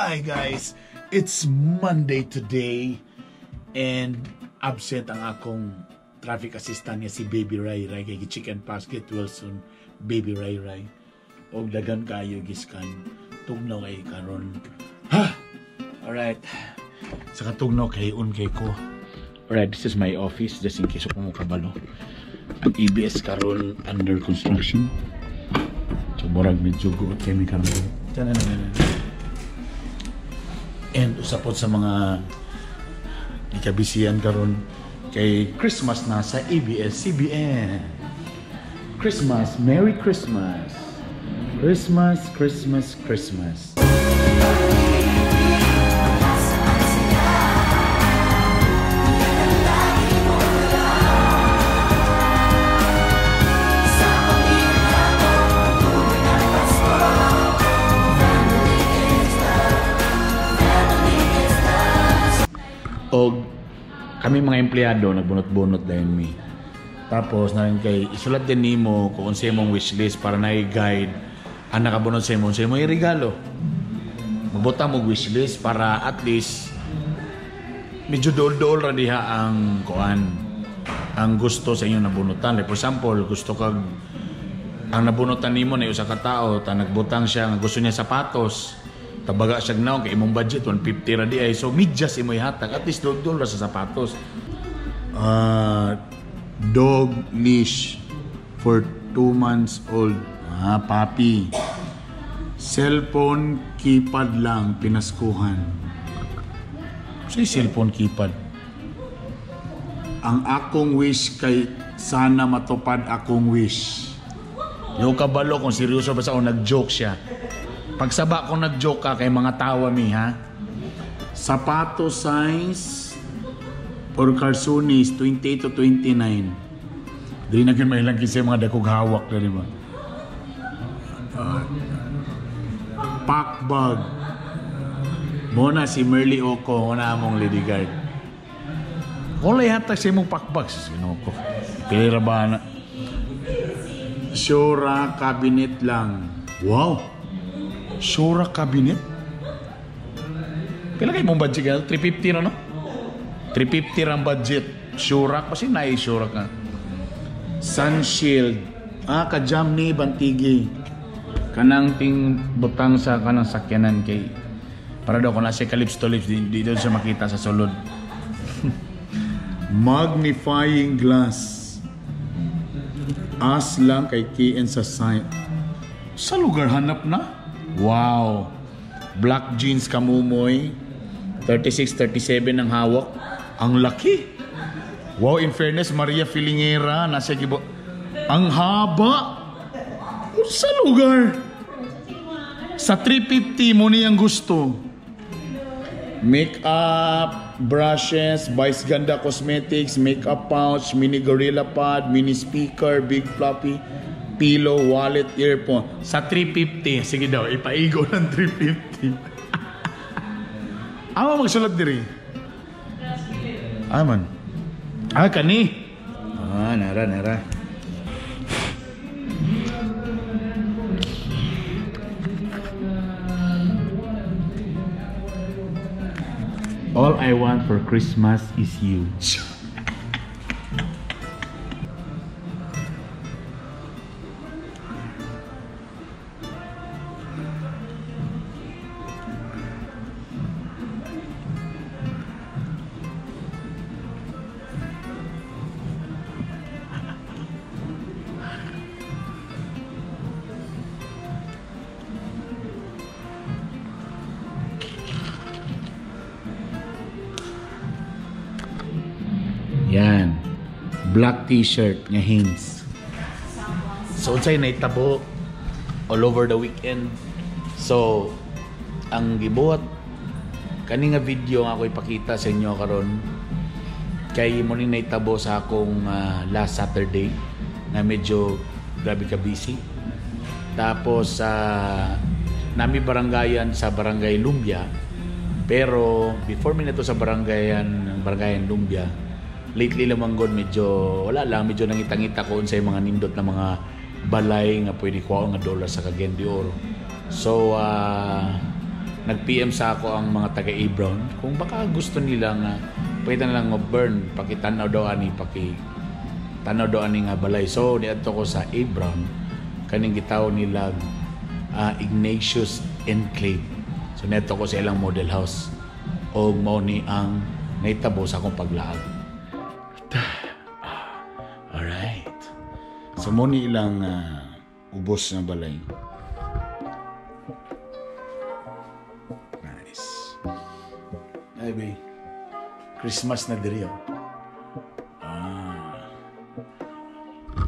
Hi guys, it's Monday today and absent ang akong traffic assistant niya si Baby Rai Rai kay chicken pass get Wilson Baby Rai Rai og dagan kayo giskan tugnaw kay karon. Ha. Alright. Sa katugnaw kay un kay ko. Alright, this is my office just in case ako mo kabalo. Ang EBS karon under construction. So murag medyo guot kay mi karon. Tanan. And usapot sa mga gikabisiyan karon kay Christmas na sa ABS-CBN. Christmas, Merry Christmas. Christmas, Christmas, Christmas. Og kami mga empleyado nagbunot-bunot dayon mi. Tapos na kay isulat din nimo kung unsa imong wishlist para na guide ang nakabunot sa imo unsa imo regalo. Mabutang mo wishlist para at least medyo dool-dool ra diha ang kuan ang gusto sa inyong nabunutan. Like for example, gusto kag ang nabunutan nimo na usa ka tawo ta nagbutang siya nga gusto niya sapatos. Tabaga siya gnaw kay imong budget 150 ra di ay, so medyas imo ihatag at least dool-dool ra sa sapatos. Dog leash for 2 months old. Ah, puppy. Cellphone keypad lang pinaskuhan. Sa cellphone keypad. Ang akong wish kay sana matupad akong wish. Yo kabalo kung seryoso ba sa o nag-joke siya. Pagsaba kung nag-joke ka kay mga tawa mi ha. Sapato size or calzones 28 to 29. Dili na gyud mailang kasi mga dakog hawak diri ba. Pack bag. Muna si Merly Oko, muna among lady guard. Kung hatag sa imong pack bag, sino ko. Pili ra ba na? Shura cabinet lang. Wow. Shura cabinet? Pila kay mong budget ka? 350 ra no? 350 ra ang budget. Shura kasi na Shura ka. Sun shield. Ah, kajam ni Bantigi. Kanang ting butang sa kanang sakyanan kay para daw kung nasa ka lips to lips di daw siya makita sa sulod. Magnifying glass. As lang kay KN sa sign. Sa lugar hanap na? Wow. Black jeans kamumoy. 36, 37 ang hawak. Ang laki. Wow, in fairness, Maria Filingera nasa gibo. Ang haba. Sa lugar. Sa 350 mo niyang gusto. Makeup, brushes, Vice Ganda Cosmetics, makeup pouch, mini gorilla pad, mini speaker, big floppy, pillow, wallet, earphone. Sa 350, sige daw, ipaigo ng 350. Ama magsulat diri. Aman. Ah, kani. Ah, nara, nara. All I want for Christmas is you. Yan. Black t-shirt nga Hanes. So unsay naitabo all over the weekend. So ang gibuhat kani nga video nga ako ipakita sa inyo karon kay mo ni naitabo sa akong last Saturday na medyo grabe ka busy. Tapos sa nami baranggayan sa Barangay Lumbia, pero before mi nato sa baranggayan Lumbia, lately lamang god medyo wala lang, medyo nangita-ngita ko unsay mga nindot na mga balay nga pwede kuha nga dollar sa Cagayan de Oro. So Nag-PM sa ako ang mga taga A Brown kung baka gusto nila nga pwede na lang burn pakitanaw daw ani, paki tanaw daw ani nga balay. So niadto ko sa A Brown, kaning gitawag nila Ignatius Enclave. So niadto ko sa ilang model house og mao ni ang nahitabo sa akong paglaag. Alright. So mo ni ilang ubos na balay. Nice. Ay, bay. Christmas na diri, oh. Ah.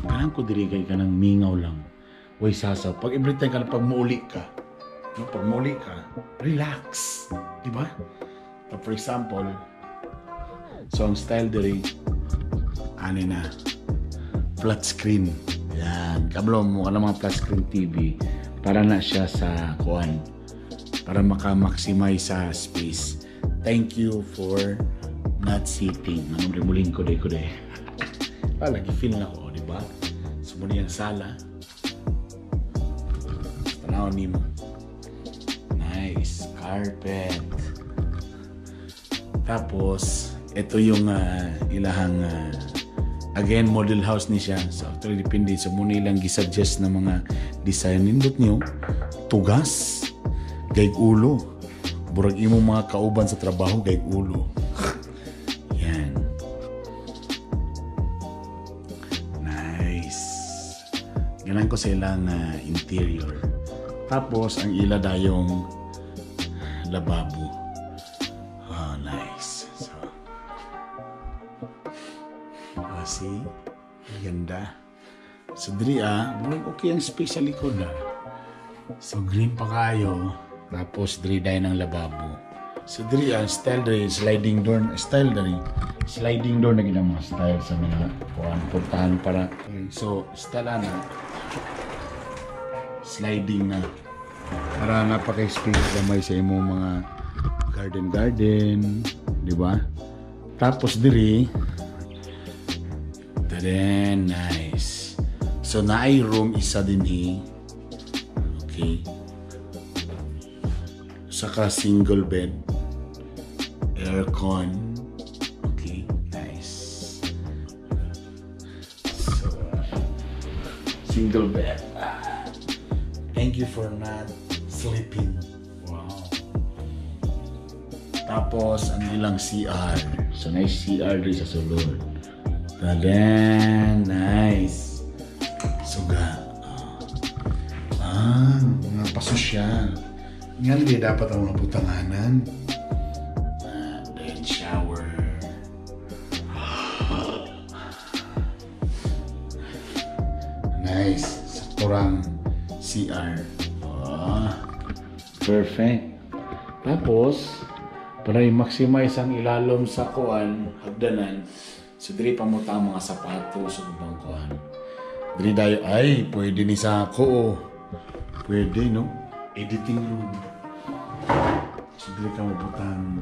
Kanang ko diri kay kanang mingaw lang. Way sasaw. Pag every time ka na pag muuli ka, no, pag muuli ka, relax. Di ba? So, for example, so ang style diri, ani na, flat screen. Yan. Kablo mo ka ng mga flat screen TV para na siya sa kuan. Para maka-maximize sa space. Thank you for not sitting. Anong remuling ko day. Lagi feel na ko, di ba? So, muna yung sala. Tanaw nimo. Nice. Carpet. Tapos, ito yung ilahang again, model house ni siya. So, actually, depende. So, muna ilang gisuggest na mga design. Nindot niyo, tugas. Gayg ulo. Burag imong mga kauban sa trabaho, gayg ulo. Yan. Nice. Ganan ko sa ilang interior. Tapos, ang ila dayong lababo. Oh, nice. So, oh, see? Ganda. So, diri murag okay ang space sa likod ah. So, green pa kayo. Tapos, diri dayon ang lababo. So, diri ang style diri, sliding door. Style diri. Sliding door na gid ang mga style sa mga kuan, portahan para. Okay. So, style ana. Sliding na. Para napaka-space gamay sa imong mga garden-garden, di ba? Tapos diri, tadan, nice. So naay room isa dinhi. Okay. Saka single bed, aircon. Okay, nice. So single bed. Thank you for not sleeping. Wow. Tapos, ang ilang CR. So, nice CR dito sa sulod. Tadan! Nice! Suga. Ah, mga pasosyal. Nga hindi dapat ang mga butanganan. Then shower. Nice. Sakturang CR. Oh, perfect. Tapos, para i-maximize ang ilalom sa kuan, hagdanan, so diri pamuta ang mga sapatos sa ubang kuan. Diri dayo, ay, pwede ni sa ako, oh. Pwede, no? Editing room. So diri ka mabutang.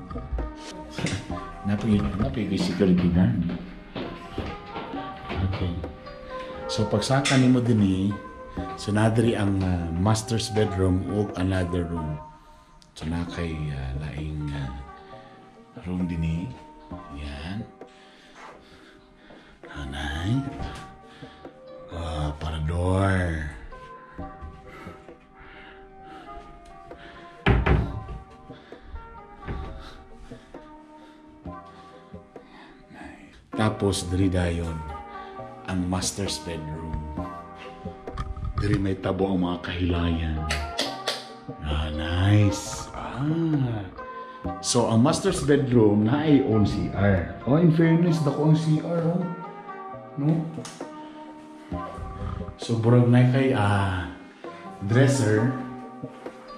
Napig security guard. Okay. So pagsaka nimo dinhi, so nadiri ang master's bedroom ug another room. So na kay laing room dinhi. Yan. Anay. Parador. Tapos diri dayon ang master's bedroom. Diri may tabo ang mga kahilayan. Ah, nice. Ah. So ang master's bedroom na ay own CR. Oh, in fairness, dako ang CR, oh. No? So burag na kay dresser.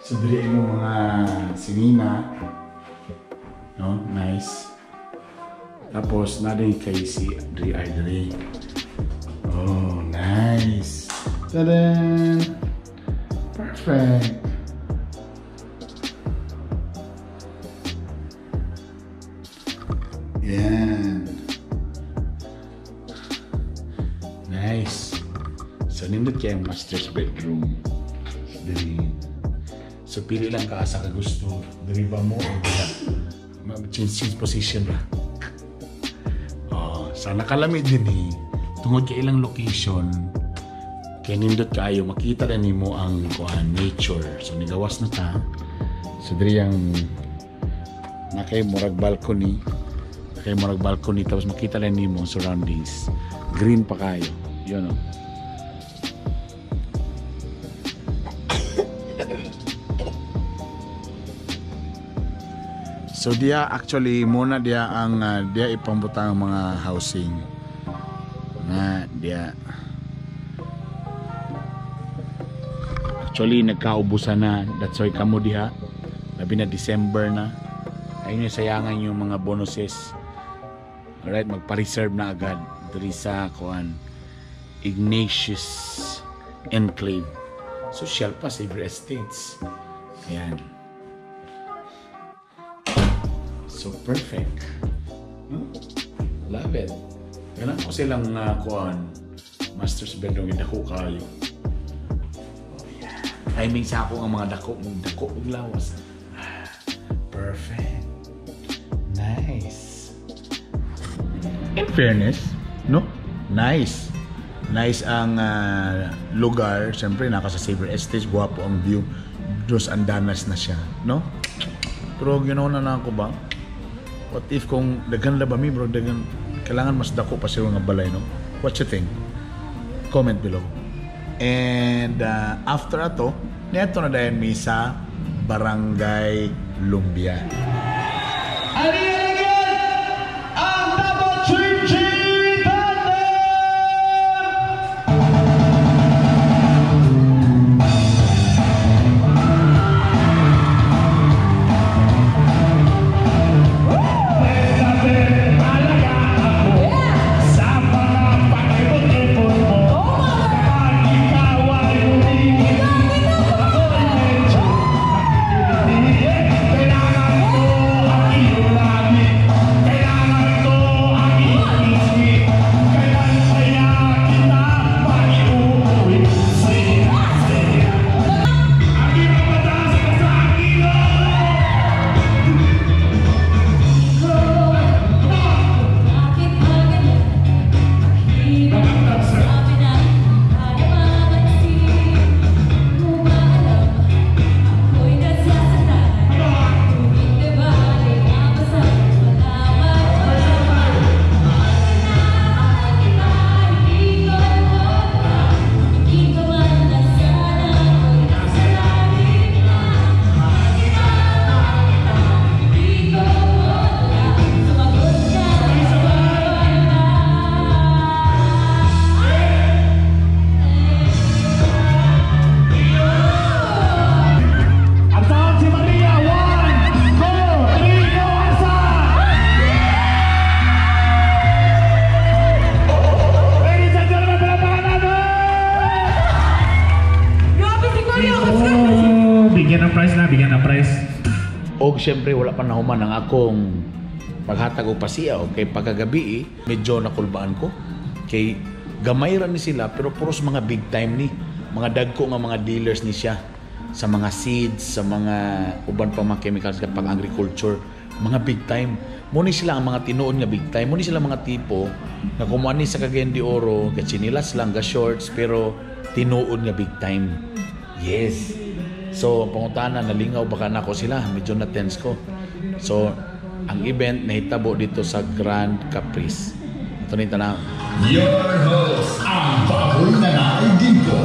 So diri imong mga sinina. No, nice. Tapos na din kay si diri ay diri. Oh, nice. Ta-da! Perfect. Yan. Nice. So nindot kay ang master's bedroom. Diri. So pili lang ka asa ka gusto. Diri ba mo o diha? Change, change position ba? Oh, sana kalami din eh. Tungod kay ilang location, kay nindot kaayo, makita na nimo ang kuan, nature. So nigawas na ta. So diri ang nakay murag balcony. Nakay murag balcony, tapos makita na nimo ang surroundings. Green pa kayo. Yun oh. So diya actually muna diya ang diya ipambutang ang mga housing. Nga diya. Actually nagkaubusan na, that's why kamo diha. Labi na December na. Ayun yung sayangan yung mga bonuses. Alright, magpa-reserve na agad diri sa kuan, Ignatius Enclave. Social pa sa Xavier Estates. Ayan. So perfect. Love it. Ganun ko silang kuan, master's bedroom, dako kayo. Oh, yeah. Timing sa ako ang mga dako, mong dako og lawas. Perfect. Nice. In fairness, no? Nice. Nice ang lugar. Siyempre, naka sa Xavier Estates, guwapo ang view. Dos Andanas na siya, no? Pero ginawa na ako ba? What if kung daghan na ba mi, bro, daghan, kailangan mas dako pa siya nga balay, no? What you think? Comment below. And after ato, neto na dayon mi sa Barangay Lumbia. Ang Davao Chinchin Tandem! Sa mga pakipot-ipot mo, kapag ikaw ay humingin, ako'y medyo nakikiliti. Kailangan ko ang iyong labi, kailangan ko ang iyong isip. Kailan kaya kita maiuwi? Sige, sige. Ang iyong mata sa akin. Bakit ba ganyan? Hirap sabi na kaya mamansin. Mo ba alam, ako'y nasasaktan? Ngunit di bale, basta malaman mo naman. Mahal kita, hindi ko alam. Hindi ko man lang sana ako'y nasa langit na. Mahal kita, hindi ko alam. Sumagot ka, wala. Ang taon si Maria, 1, 2, 3, go, asa! Ladies and gentlemen, palapakan natin! Grabe si Kuya! Oh, bigyan ng prize na, bigyan ng prize. Og syempre wala pa nahuman ang akong paghatag og pasiya og kay pagkagabi eh, medyo nakulbaan ko kay gamay ra ni sila pero puros mga big time ni, mga dagko nga mga dealers ni siya sa mga seeds, sa mga uban pa mga chemicals pag agriculture, mga big time. Mo ni sila ang mga tinuod nga big time. Mo ni sila mga tipo nga kumuha ni sa Cagayan de Oro, ga tsinilas lang, ga shorts, pero tinuod nga big time. Yes. So, ang pangutana, nalingaw baka nako sila. Medyo na-tense ko. So, ang event nahitabo dito sa Grand Caprice. Ito na yung tanaw. Your host, ang baboy na naay Ginko,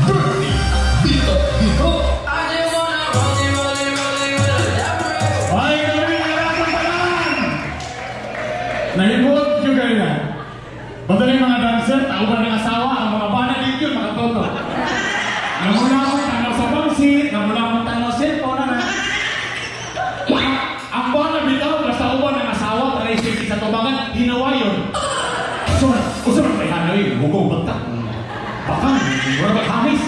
Bernie Dito Dito. Ay, gabi na natin tanan! Nahimot yung kayo na. Basta yung mga dancer, tao ba ng asawa, ang mga bana dito, makatoto. Namuna akong tanaw sa pangsit, namuna akong tanaw sa cellphone, na. Ang bana bitaw, nasa uban ng asawa, para isipin sa tubangan, hinawa yun. So, usa man may hanoy, hugong bata. Baka, wala ba kahis?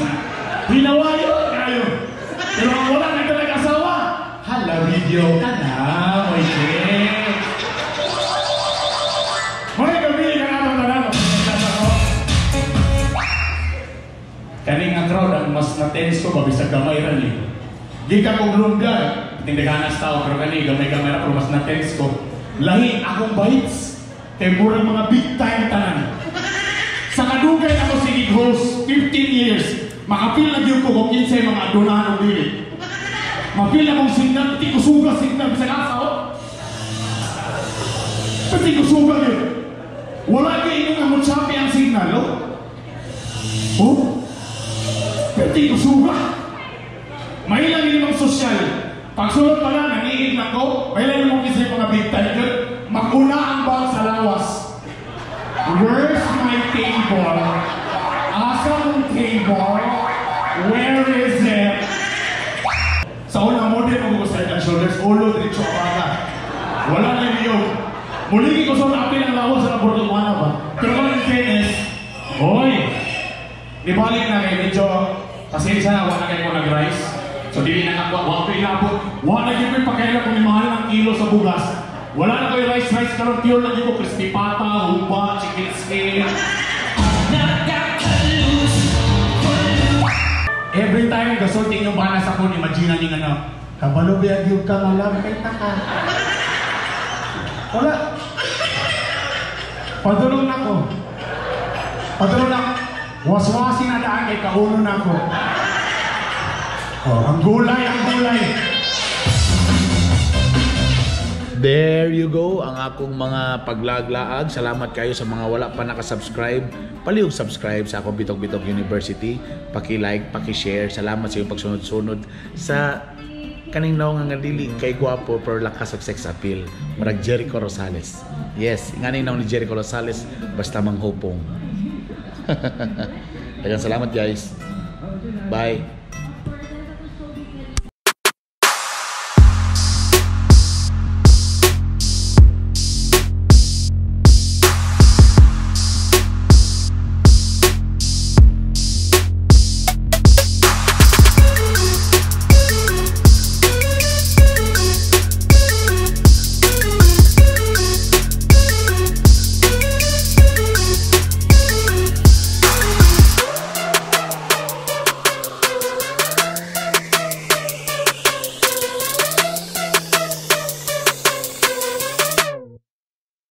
Hinawa yun, kayo. Pero ang wala na talaga asawa, hala, video ka na, may shit. May gabi ka na tanan. Kani nga crowd ang mas na-tense ko, mabisag gamay ra ni. Gikan kong lumpia, tindagan tao, pero kani, gamay-gamay na, pero mas na-tense ko. Lahi akong bites, kay murang mga big time tanan. Sa kadugay ako sige host, 15 years, makapil na gyud ko kung kinsay mga adunahan og dili. Mapil akong signal, pati kusuga signal, bisag asa oh. Pati kusuga gyud. Wala gyud imong amutsapi ang signal, oh. Oh? Pati kusuga. Mahilang yun ang sosyal. Pagsulod pa lang, nangiig na ko, mahilang yung mga mga big time yun, maguna ang bag sa lawas. Where's my table? Asa mong table? Where is it? Sa una, model mo ko sa head and shoulders, ulo, diretso abaga. Wala na yung Muli ko sa apil ang lawas sa laboratorio ba? Pero kung in fairness, oy, nibalik na kay medyo, pasensya na, wala kayo ko nag-rice. So dili na ako, wa ko inabot. Wa na gyud ko'y pakialam kung mahal ang kilo sa bugas. Wala na ko'y rice-rice karon, pure lang gyud ko crispy pata, humba, chicken skin. Every time gasulti inyong bana sa akon, imagine ni nga na, kabalo ba gyud ka nga lang kay taka. Wala. Padulong na ko. Padulong na. Waswasi na daan kay kauno na ko. Oh, ang gulay, ang gulay. There you go, ang akong mga paglaglaag. Salamat kayo sa mga wala pa nakasubscribe. Palihog subscribe sa akong Bitok Bitok University. Paki-like, paki-share. Salamat sa iyong pagsunod-sunod sa kaning naong nga dili kay gwapo pero lakas og sex appeal. Murag Jericho Rosales. Yes, nganing naong ni Jericho Rosales basta manghupong. Daghang salamat, guys. Bye.